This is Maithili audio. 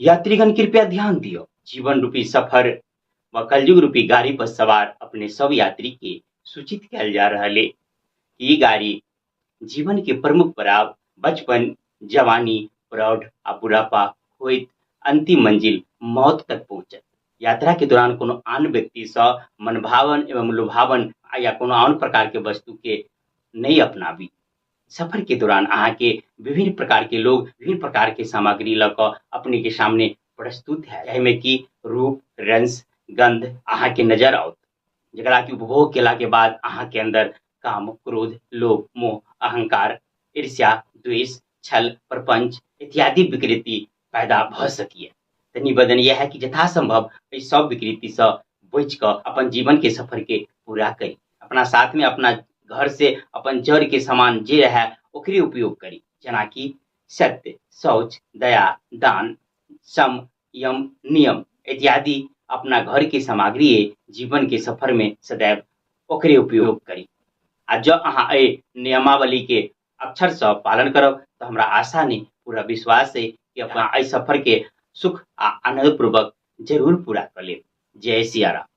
यात्रीगण कृपया ध्यान दियौ। जीवन रूपी सफर व कलयुग रूपी गाड़ी पर सवार अपने सब यात्री के सूचित कयल जा रहल अइ कि ई गाड़ी जीवन के प्रमुख पड़ाव बचपन, जवानी, प्रौढ़ आ बुढ़ापा होइत अंतिम मंजिल मौत तक पहुंचत। यात्रा के दौरान कोनो आन व्यक्ति सँ मनभावन एवं लुभावन या कोनो आन प्रकार के वस्तु के नहि अपनाबी। सफर के दौरान अहाँ के विभिन्न प्रकार के लोग विभिन्न प्रकार के सामग्री लऽ कऽ अपने के सामने प्रस्तुत है, जाहिमे कि रूप, रंस, गंध अहाँ के नजर आओत, जकरा कि उपभोग केला के बाद अहाँ के अंदर काम, क्रोध, लोभ, मोह, अहंकार, ईर्ष्या, द्वेष, छल, प्रपंच इत्यादि विकृति पैदा भऽ सकिए। तऽ निवेदन यह है कि यथासंभव एहि सब विकृति सँ बचि कऽ अपन जीवन के सफर के पूरा करी। अपना साथ में अपना घर से अपन जड़ के सामान जे रहै ओकरे उपयोग करी, जेनाकि सत्य, शौच, दया, दान, सम, यम, नियम इत्यादि अपना घर के सामग्री जीवन के सफर में सदैव ओकरे उपयोग करी। आ जँ अहाँ एहि नियमावली के अक्षर सँ पालन करब तऽ हमरा आशा नहि, पूरा विश्वास अइ कि अपना एहि सफर के सुख आ आनंद पूर्वक जरूर पूरा कऽ लेब। जय सियाराम।